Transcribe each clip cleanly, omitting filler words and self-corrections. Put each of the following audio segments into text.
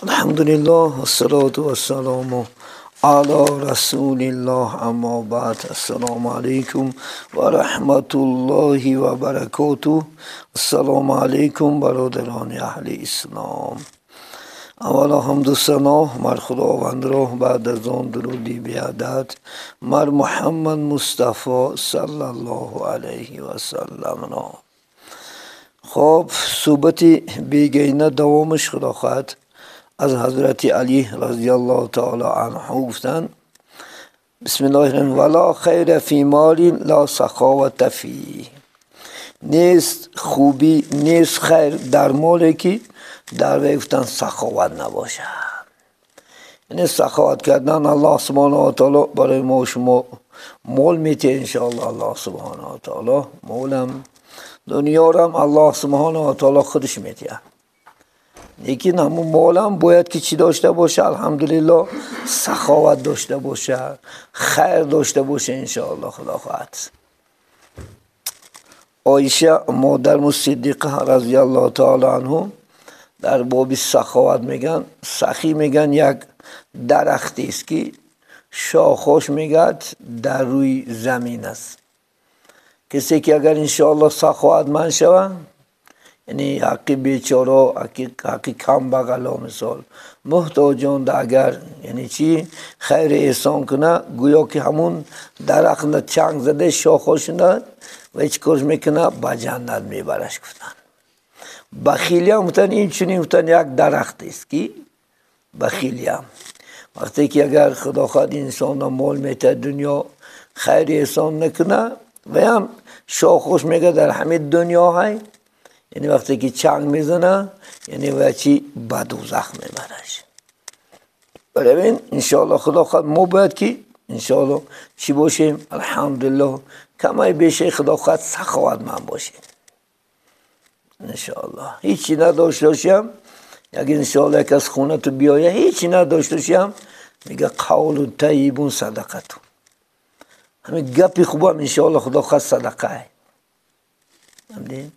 Алҳамдулиллоҳ вассалоту вассаламу ала расулиллоҳ, аммо баъд. Ассалому алайкум ва раҳматуллоҳи ва баракотуҳ. Ассалому алайкум бародарони аҳли ислом. Аввало ҳамду сано бар Худовандро, баъд аз он дуруди беадад бар Муҳаммад Мустафо саллаллоҳу алайҳи васалламро. Хоб, суҳбати бегайна давомаш худо хоҳад. Аз ҳазрати Алӣ разияллоҳу таоло анҳу гуфтанд: бисмиллоҳи раҳмони вала хайра фи молин ла саховата фиҳ. Нест хубӣ, нест хайр дар моле ки дар вай гуфтанд саховат набошад. Яъне саховат кардан Аллоҳ субҳонаҳу ва таоло барои мо шумо мол метиҳад иншоаллоҳ. Аллоҳ субҳонаҳу ва таоло молам дунёрам Аллоҳ субҳонаҳу ва таоло худаш метиҳад. Лекин ҳамун молам бояд ки чӣ дошта боша? Алҳамдулиллоҳ саховат дошта боша, хайр дошта боша иншоаллоҳ худо хоҳад. Оиша модарму Сиддиқа разияллоҳу таоло анҳу дар боби саховат мегӯянд, сахӣ мегӯянд як дарахтест ки шохош мегӯяд дар рӯи замин аст. Касе ки агар иншоаллоҳ саховатманд шавад, яъне ҳаққи бечора, ҳаққи камбағало, мисол муҳтоҷон агар яъне чӣ хайри эҳсон кунад, гӯё ки ҳамун дарахт чанг зада шохошона ва ҳеҷ корш мекунад, ба ҷаннат мебараш гуфтанд. Бахилиям гуфтанд инчунин гуфтанд як дарахтест ки бахилиям вақте ки агар худо хоҳад инсонро мол метиҳад дунё хайри эҳсон накунад, ваям шохош мегӯяд дар ҳамин дунё ҳай, яъне вақте ки чанг мезанад, яъне ва чӣ ба дӯзах мебараш. Барои ин иншоаллоҳ худо хоҳад мо бояд ки иншоаллоҳ чӣ бошем? Алҳамдулиллоҳ камай бешаи худо хоҳад саховатманд бошем иншоаллоҳ. Ҳечи надошта бошам, як иншоаллоҳ як аз хона ту биёя, ҳечи надошта бошам, мега қавлу тайибун садақату. Ҳамин гапи хубам иншоаллоҳ худо хоҳад садақае. Фаҳмидед?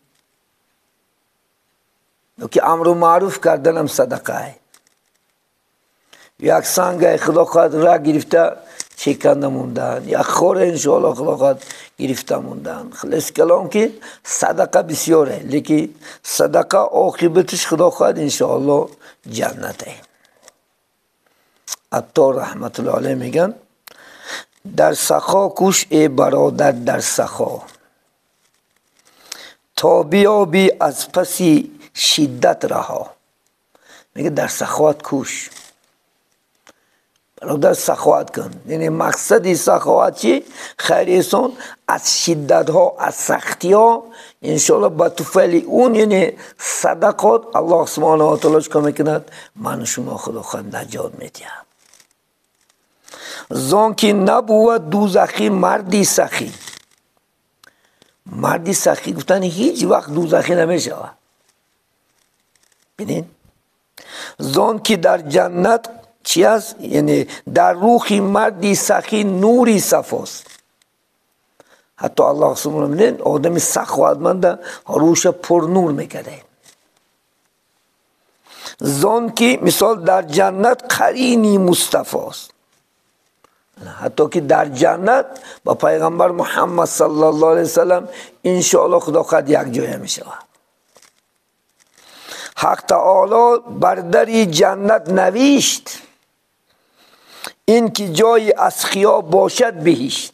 Ки амру маъруф карданам садақае. Як сангае худо хоҳад ра гирифта чеканда мондан, як хоре иншоаллоҳ худо хоҳад гирифта мондан. Хулос калом ки садақа бисёре, лекин садақа оқибатиш худо хоҳад иншоаллоҳ ҷаннате. Аттор раҳматуллоҳи алайҳ мегӯянд: дар сахо кӯш э бародар, дар сахо то биёбӣ аз паси шиддат раҳо. Мегӯяд дар саховат кӯш бародар, саховат кун. Яъне мақсади саховат чи? Хайри эҳсон аз шиддатҳо, аз сахтиҳо иншоаллоҳ ба туфайли он, яъне садақот Аллоҳ субҳонаҳу ва таоло чикор мекунад? Ману шумо худо хоҳад наҷот медиҳад. Зон ки набувад дӯзахӣ марди сахӣ. Марди сахӣ гуфтан ҳеҷ вақт дӯзахӣ намешавад. Бинед, зон ки дар ҷаннат чӣ аст? Яъне дар рӯҳи марди сахӣ нури сафост. Ҳатто Аллоҳ субҳонаҳу бинед, одами саховатманда рӯҳша пурнур мекарда. Зон ки мисол дар ҷаннат қарини Мустафост. Ҳатто ки дар ҷаннат ба пайғамбар Муҳаммад саллаллоҳу алайҳи васаллам иншоаллоҳ худо хоҳад якҷоя мешавад. Ҳақ таоло бар дари ҷаннат навишт ин ки ҷои асхиё бошад биҳишт.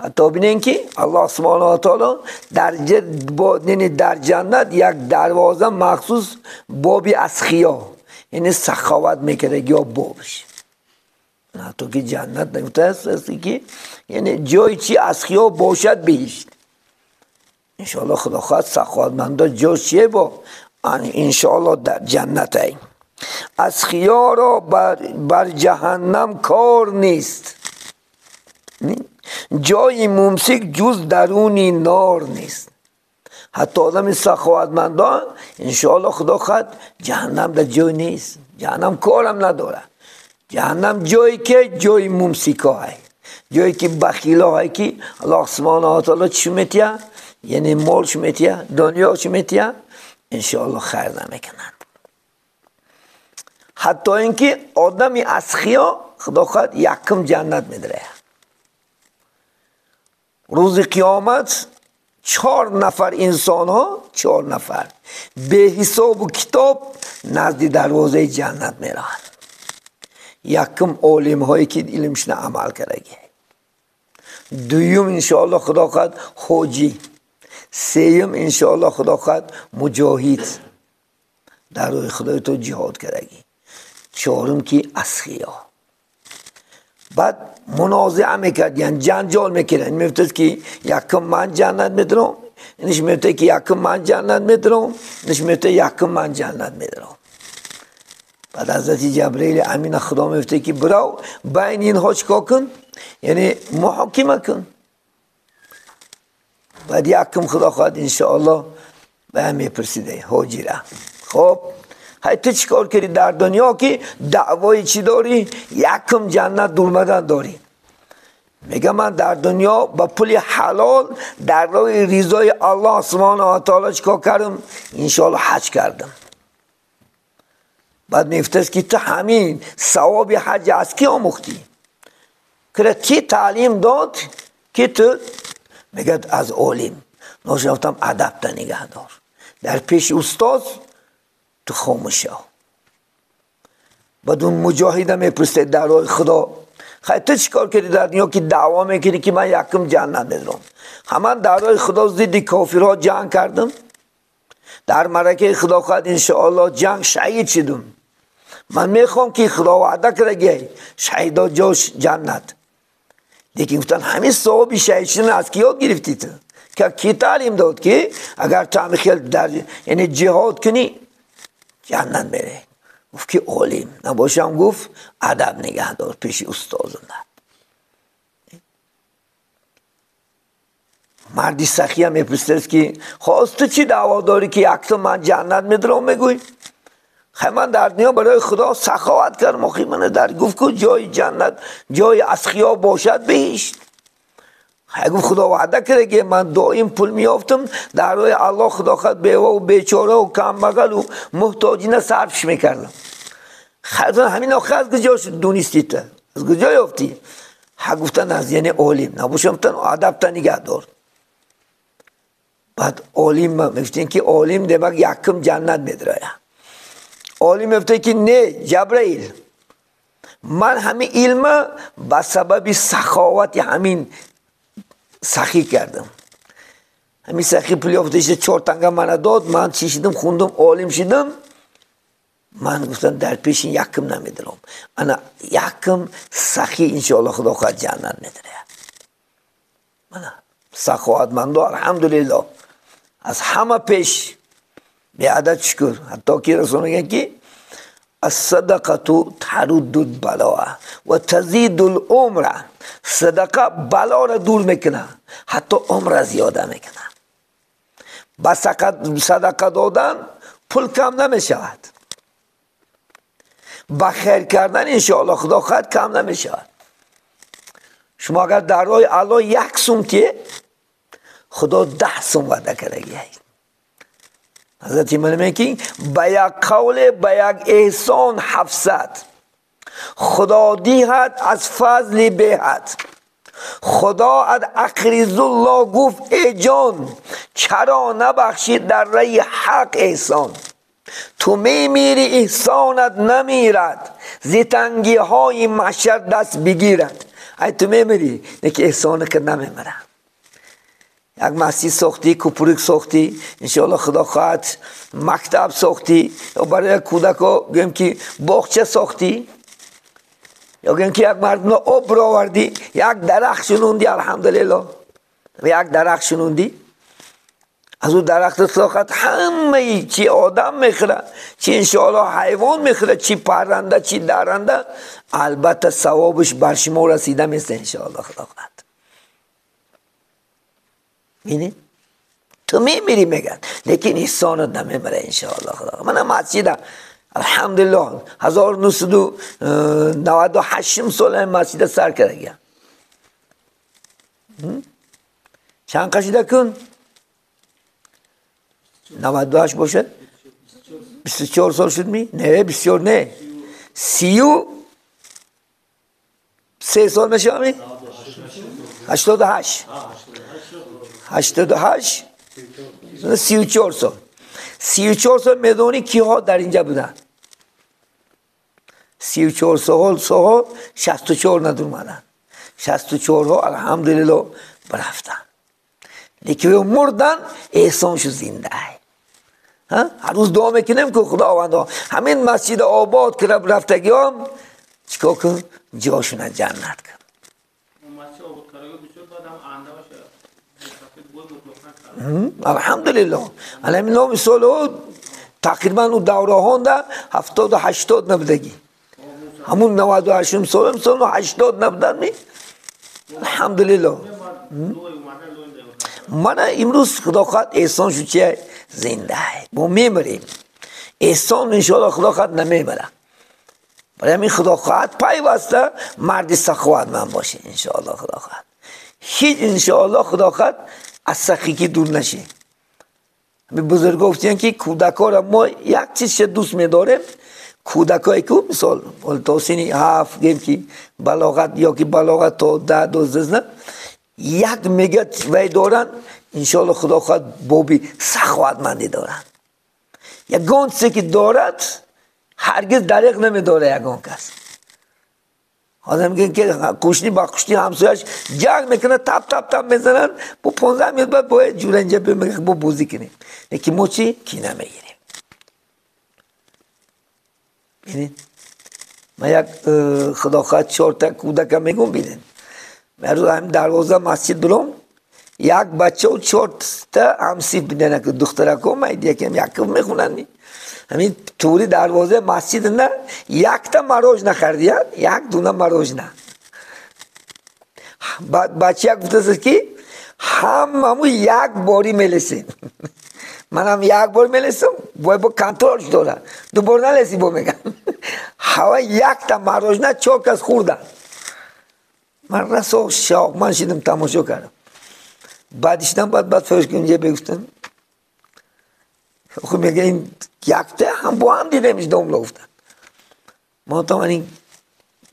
Ҳатто бинем ки Аллоҳ субҳонаҳу ва таоло дар ҷаннат як дарвоза махсус боби асхиё, яъне саховат мекарда ё бобш. Ҳатто ки ҷаннат нагуфтааст ки яъне ҷои чи асхиё бошад биҳишт. Иншоаллоҳ худо хоҳад саховатмандо ҷо чие бо иншоаллоҳ дар ҷаннате. Асхиёро бар ҷаҳаннам кор нест, ҷои мумсик ҷуз даруни нор нест. Ҳатто одами саховатмандон иншоаллоҳ худо хоҳад ҷаҳаннам дар ҷой нест, ҷаҳаннам корам надорад. Ҷаҳаннам ҷое ки ҷои мумсикоҳе, ҷое ки бахилоҳе ки Аллоҳ субҳонаҳу ва таоло чӣ метиҳад? Яъне мол чӣ метиҳад, дунё чӣ метиҳад? Иншоаллоҳ хайр намекунанд. Ҳатто ин ки одами асхиё худо хоҳад якум ҷаннат медиҳад. Рӯзи қиёмат 4 нафар инсонҳо, 4 нафар беҳисобу китоб назди дарвозаи ҷаннат мераванд. Якум олимҳое ки илмшона амал кардагӣ, дуюм иншоаллоҳ худо хоҳад ҳоҷӣ, сеюм иншоаллоҳ худо хоҳад муҷоҳид дар роҳи худои то ҷиҳод кардагӣ, чорум ки асхиё. Баъд мунозиа мекардиян, ҷанҷол мекарданд. Мегуфтанд ки якум ман ҷаннат медарам, инаш мегуфтанд ки якум ман ҷаннат медарам, инаш мегуфтанд якум ман ҷаннат медарам. Баъд ҳазрати Ҷабраили Амина худо мегуфтанд ки бирав байни инҳо чикор кун, яъне муҳокима кун. Баъд якум худо хоҳад иншоаллоҳ ба ҳам мепурсида ҳоҷира, хоб ҳай ту чӣ кор кардӣ дар дунё ки даъвои чӣ дорӣ, якум ҷаннат дурмадан дорӣ? Мегӯям ман дар дунё ба пули ҳалол дар роҳи ризои Аллоҳ субҳонаҳу ва таоло чӣ кор кардам? Иншоаллоҳ ҳаҷ кардам. Баъд мегуфтааст ки ту ҳамин савоби ҳаҷ аз кӣ омӯхтӣ? Кира кӣ таълим дод ки ту? Мегӯяд аз олим. Ношинохтам адабта нигаҳ дор, дар пеши устоз ту хомӯш шав. Баъд он муҷоҳида мепурсед дар роҳи худо, хай ту чӣ кор кардӣ дар дунё ки даъво мекунӣ ки ман якум ҷаннат медарам? Ҳаман дар роҳи худо зидди кофирҳо ҷанг кардам, дар маракаи худо хоҳад иншоаллоҳ ҷанг шаҳид шудам. Ман мехоҳам ки худо ваъда кардагӣ шаҳидо ҷош ҷаннат. Лекин гуфтанд ҳамин савоби шаҳид шудан аз ки ёд гирифтӣ ту? Ки таълим дод ки агар ту ҳамин хел дар яъне ҷиҳод кунӣ ҷаннат мерӣ? Гуфт ки олим набошам, гуфт адаб нигаҳ дор пеши устозам. Марди сахия мепурсид ки хост ту чӣ даъво дорӣ ки якто ман ҷаннат медарам мегӯй? Хай ман дар дунё барои худо саховат кардам, охи ман дар гуфт ку ҷои ҷаннат ҷои асхиё бошад биҳишт. Хай гуфт худо ваъда карда ки ман доим пул меёфтам дар роҳи Аллоҳ худо хоҳад бева бечора ва камбағал ва муҳтоҷина сарфш мекардам. Хай ҳамин охир аз куҷо донистӣ ту? Аз куҷо ёфтӣ? Ха гуфтан аз яъне олим набошам, гуфтан адабта нигаҳ дор. Баъд олим мегуфтем ки олим демак якум ҷаннат медарояд. Олим мегуфта ки не Ҷабраил, ман ҳамин илма ба сабаби саховати ҳамин сахӣ кардам. Ҳамин сахӣ пул ёфта 4 танга мана дод, ман чӣ шидам, хундум, олим шидам. Ман гуфтам дар пеши якум намедарам. Ана якум сахӣ иншоаллоҳ худо хоҳад ҷаннат медарояд. Мана саховатмандо алҳамдулиллоҳ аз ҳама пеш беадад шукр. Ҳатто ки расул мегӯянд ки الصدقة ترد البلاء و تزيد العمر. صدقه بلا را دور میکنه، حتی عمر زیاده میکنه. با صدقه دادن پول کم نمیشود، با خیر کردن انشاءالله خدا خواهد کم نمیشود. شما اگر در راه الله 1 سوم که خدا 10 سوم وعده کردگی. حضرت من میگه با یک قول با یک احسان 700 خدا دیهد از فضل بهد. خدا از اقرض الله گفت ای جان چرا نبخشید در راه حق احسان؟ تو میمیری احسانت نمیرد، ز تنگی های محشر دست بگیرد. ای تو میمیری که احسانت نمیمیرد. یک مسجد ساختی، کوپریک ساختی، انشاءالله خدا خواهد مکتب ساختی، یا برای کودکا گویم که باغچه ساختی، یا گویم که یک مردم آب راوردی، یک درخت شنوندی، الحمدلله یک درخت شنوندی، از اون درخت ساخت همه چی آدم میخوره، چی انشاءالله حیوان میخوره، چی پرنده چی درنده، البته ثوابش بر شما رسیده میسته انشاءالله خدا خواهد. بینید تو میمیری میگن، لیکن احسانت نمیمره انشاءالله خدا. من مسجدم الحمدلله 1998 سال مسجد سر کردم. چند قشیده کن؟ 98 باشه؟ 24 سال شد می؟ نه 24 نه 33 сол мешавад ҳамин 88 88 34 сол 34 сол медонӣ киҳо дар инҷа буданд. 34 сол 64 надурмаданд. 64 алҳамдулилло брафтанд. Лекин мурдан эҳсон шуд зинда. Ҳар рӯз дуо мекунем ки худовандо ҳамин масҷид обод кира рафтагиҳом чикор кун, ҷошона ҷаннат кун. Алҳамдулилло. Ҳамин номи солҳо тақрибан у давраҳонда 70-80 набудагӣ. Ҳамун 98 сол сол 80 набудан ми? Алҳамдулилло. Мана имрӯз худо хоҳад эҳсон шуд чи зинда. Мо мемирем. Эҳсон иншоалло худо хоҳад намемирад. Барои ҳамин худо хоҳад пайваста марди саховатманд бошед иншоалло худо хоҳад. Ҳеҷ иншоалло худо хоҳад аз сахигӣ дур нашед. Ҳамин бузургҳо гуфтанд ки кӯдакҳоро мо як чизша дӯст медорем. Кӯдакҳое ку мисол то синни 7 гем ки балоғат ё ки балоғат то 10 12 як мегӯяд вай доранд иншоалло худо хоҳад боби саховатмандӣ доранд. Ягон чизе ки дорад ҳаргиз дареғ намедорад ягон кас. Ҳозир мегӯянд ки қӯшни ба қӯшни ҳамсояш ҷанг мекунад, тап тап тап мезананд, бо 15 минут баъд бояд ҷура инҷа биём бо бозӣ кунем. Лекин мо чӣ? Кина мегирем. Бинед, ман як худо хоҳад 4 кӯдака мегӯм, бинед. Ман рӯз ҳамин дарвоза масҷид буром, як бачаву 4 ҳамсиф бидана ки духтарако майд якам яков мехонанд. Ҳамин тури дарвозаи масҷид на якта мороженое харидиян, як дуна мороженое. Бача гуфтааст ки ҳамаму як бори мелесем. Манам як бор мелесам, бояд бо контролш дорад. Ду бор налеси бо мегам. Ҳава якта мороженое 4 кас хӯрданд. Ман расо шоқман шидам тамошо кардам. Баъд шидам баъд фош кунҷа бегуфтам. Хуб мега ин якта ҳам бо ҳам дидемиш домла гуфтанд. Ма гуфтам ин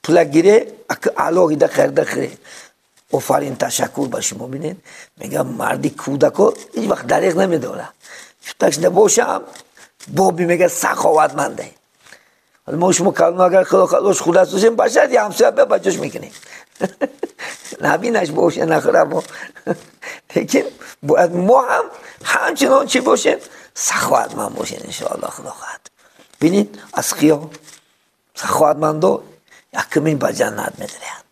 пула гире ака алоҳида харида хӯре. Офарин, ташаккур ба шумо. Бинед, мегам марди кӯдако ҳеҷ вақт дареғ намедорад. Чутакш набошам, боби мега саховатманде. Ҳоло мо шумо калон агар худо хоҳад худас бошем, башад я ҳамсоя бия ба ҷош мекунем. Набинаш боша нахӯра мо. Лекин бояд мо ҳам ҳамчунон чӣ бошем? Саховатманд бошем иншоалло худо хоҳад. Бинед, аз қиё саховатмандо якумин ба ҷаннат медиҳанд.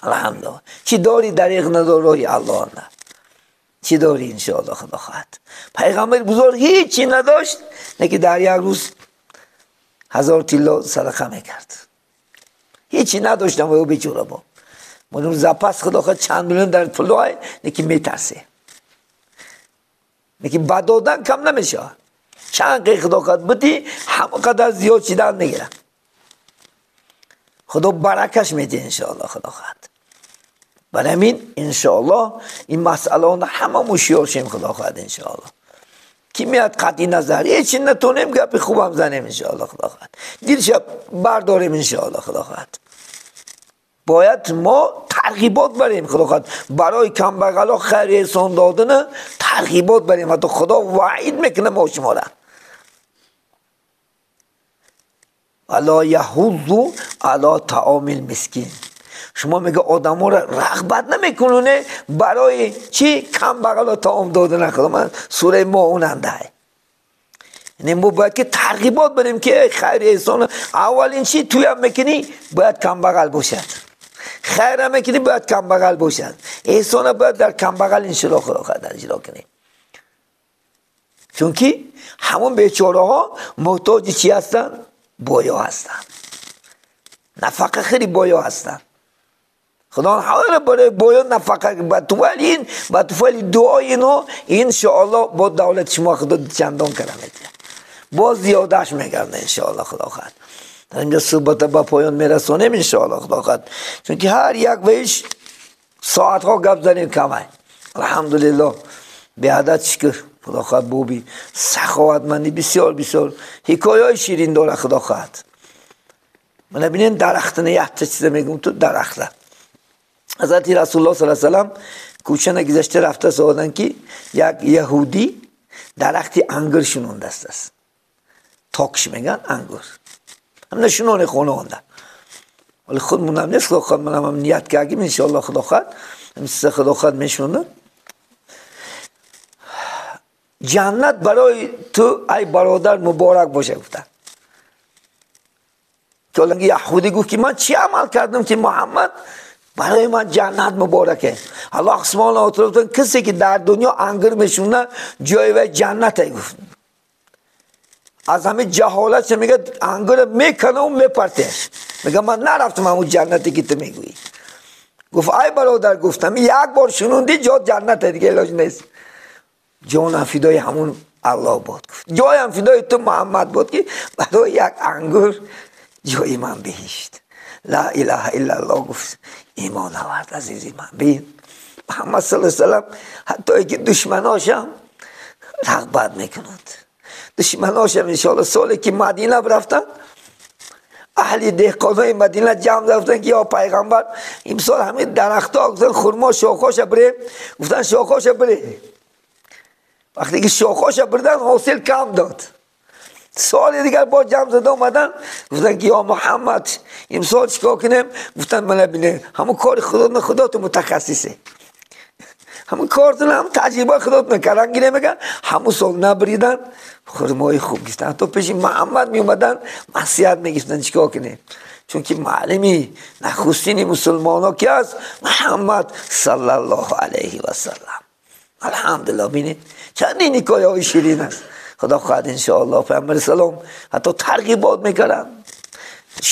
Алҳамдулилло. Чӣ дорӣ дареғ надор роҳи Аллоҳ на. Чӣ дорӣ иншоалло худо хоҳад. Пайғамбари бузург ҳеҷ чӣ надошт, лекин дар як рӯз 1000 тилло садақа мекард. Ҳеҷ чӣ надоштам ва бечора бо. Мо запас худо хоҳад чанд миллион дар пулҳой, лекин метарсем. Лекин ба додан кам намешавад. Чанд қи худо хоҳад бидӣ, ҳама қадар зиёд шидан мегирад. Худо баракаш медиҳад иншоалло худо хоҳад. Барои ҳамин иншоалло ин масъалаҳо ҳама ҳушёр шем худо хоҳад иншоалло. Ки меяд қатъи назар, ҳеҷ чӣ натонем гапи хубам занем иншоалло худо хоҳад. Дилша бардорем иншоалло худо хоҳад. Бояд мо тарғибот барем худо хоҳад. Барои камбағало хайр эҳсон додана тарғибот барем. Ҳатто худо ваъид мекунад мо шуморо. Ала яҳуззу ала таомил мискин. Шумо мега одаморо рағбат намекунуне барои чӣ камбағало таом додана. Худо ман сураи Моунанда. Яъне мо бояд ки тарғибот барем ки хайр эҳсон аввалин чӣ туям мекунӣ бояд камбағал бошад. Хайрам мекунӣ бояд камбағал бошад. Эҳсона бояд дар камбағал иншоалло худо хоҳад иҷро кунем. Чунки ҳамон бечораҳо муҳтоҷи чӣ ҳастанд? Боё ҳастанд. Нафақа хеле боё ҳастанд. Худо ҳамаро барои боё нафақа ба туфайли ин, ба туфайли дуои инҳо иншоалло бо давлати шумо худо чандон кара медиҳад. Боз зиёдаш мегардад иншоалло худо хоҳад. Дар инҷо суҳбата ба поён мерасонем иншоалло худо хоҳад. Чунки ҳар як ваиш соатҳо гап занем камай. Алҳамдулилло беадад шукр. Худо хоҳад боби саховатмандӣ бисёр бисёр ҳикояҳои ширин дорад худо хоҳад. من ببینین درخت نه یه چیز میگم تو درخت. حضرت رسول الله صلی الله علیه و سلم کوچه نگذشته رفته سوادن که یک یهودی درختی انگور شنونده است. تاکش میگن انگور. هم نشونه خونه آنده. ولی خود منم نیست، خود منم هم نیت کردیم انشاءالله خدا خواهد مثل خدا خواهد میشوندم. جنت برای تو ای برادر مبارک باشه گفتن. که یهودی گفت که من چی عمل کردم که محمد برای من جنت مبارکه. الله سبحانه و تعالی گفت کسی که در دنیا انگور میشونه جای و جنت گفت. از همه جهالت میگه انگور میکنه و میپرتش. میگه من نرفتم همون جنتی که تو میگویی. گفت ای برادر، گفتم یک بار شنوندی جا جنت دیگه علاج نیست. جان فدای همون الله بود. گفت جایم فدای تو محمد بود که برای یک انگور جای من بهشت. لا اله الا الله. گفت ایمان آورد عزیزی من. ببین محمد صلی الله علیه و سلم حتی که دشمناشم رغبت میکنند. دشمناشم انشاءالله سالی که مدینه رفتن اهل دهقانای مدینه جمع رفتن که یا پیغمبر امسال همه درخت‌ها گفتن خرما شاخاش بره. گفتن شاخاش بره. وقتی که شاخاش بردن حاصل کم داد. سال دیگر با جمع زده اومدن گفتن که یا محمد امسال چیکار کنیم؟ گفتن من ببینه همون کار خدا خدا تو متخصصه، همون کارتون هم تجربه خدا کردن گیره میگن. همون سال نبریدن خرمای خوب گفتن. تا پیش محمد می اومدن نصیحت میگفتن چیکار کنیم، چون که معلمی نخستین مسلمان ها کی است؟ محمد صلی الله علیه و سلم. الحمدلله ببینید چندین حکایه شیرین است. خدا خواهد انشاءالله پیامبر سلام حتی ترغیبات میکردن،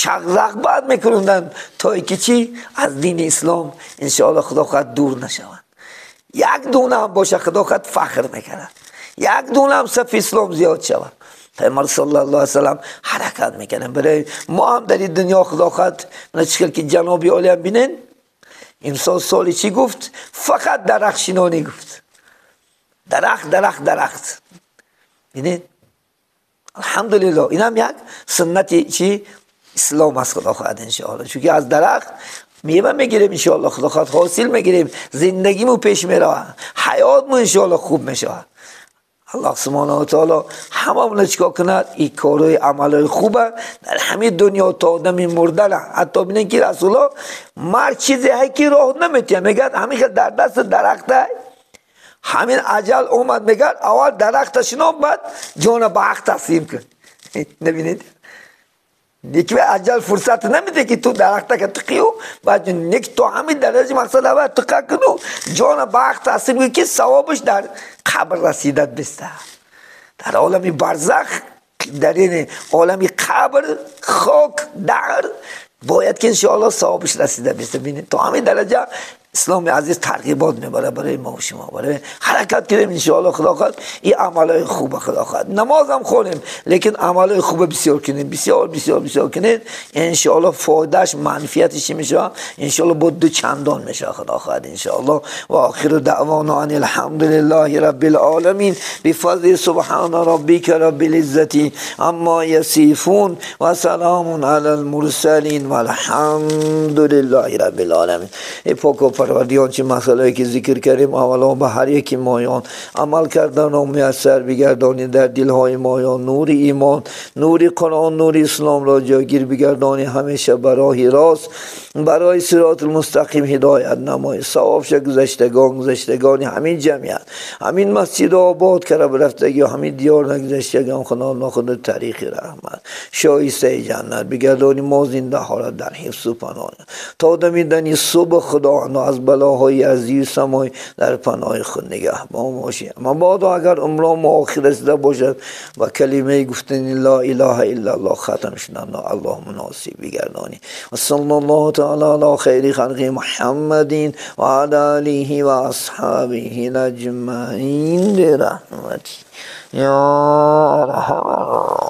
رغبت میکردن تا اینکه چی از دین اسلام انشاءالله خدا خواهد دور نشوند. یک دونه هم باشه خدا خواهد فخر میکرد، یک دونه هم صف اسلام زیاد شود. پیامبر صلی الله علیه و سلم حرکت میکردن برای ما هم در این دنیا. خدا خواهد چیکار که جناب عالی هم بینن امسال سالی چی گفت؟ فقط درخت شنانی گفت. درخت درخت درخت. ببینید الحمدلله اینم یک سنت چی اسلام است. خدا خواهد انشاءالله چون که از درخت میوه میگیریم انشاءالله خدا خواهد حاصل میگیریم، زندگیمون پیش میره، حیاتمون انشاءالله خوب میشه. الله سبحانه و تعالی هممون چیکار کند؟ این کارهای عملای خوبه در همه دنیا تا آدم مردن. حتی ببینید که رسول الله مرگ چیزی هست که راه نمیتیه، میگه همین در دست درخته، همین عجل اومد میگه اول درخت شنو بعد جان به حق تسلیم کن. نبینید یکی به عجل فرصت نمیده که تو درخت که تقیو بعد یک تو همین درجه مقصد اول تقا کنو جان به حق تسلیم کن که ثوابش در قبر رسیدت بسته. در عالم برزخ، در این عالم قبر خاک در باید که انشاءالله ثوابش رسیده بسته. ببینید تو همین درجه اسلام عزیز ترغیبات میبره برای ما و شما، برای حرکت کنیم انشاءالله خدا خواهد این عملای خوب خدا خواهد. نماز هم خونیم لیکن عملای خوب بسیار کنیم، بسیار بسیار بسیار کنیم انشاءالله فایدهش منفیتش میشه انشاءالله با دو چندان میشه خدا خواهد انشاءالله. و آخر دعوانا ان الحمدلله رب العالمین بفضل سبحان ربک رب العزة عما یصفون و سلام علی المرسلین والحمد لله رب العالمین. ای پاک و پروردگار چه مسئله که ذکر کردیم اولا به هر یکی مایان عمل کردن و میسر بگردانی در دلهای مایان نور ایمان، نور قرآن، نور اسلام را جاگیر بگردانی، همیشه برای راست برای صراط المستقیم هدایت نمای. ثواب شه گذشتگان همین جمعیت، همین مسجد آباد کرده رفتگی، همین دیار نگذشتگان خدا ناخدا طریق رحمت شایسته جنت بگردانی. ما زنده ها را در حفظ و پناه تا دمیدنی صبح خدا از بلاهای عزیز سمای در پناه خود نگهبان باشی. اما بعد اگر عمرام آخر رسیده باشد و کلمه گفتن لا اله الا الله ختم شدن الله مناسب بگردانی. و صلی الله تعالی علی خیر خلق محمد و علی آله و اصحابه اجمعین برحمته یا ارحم الراحمین.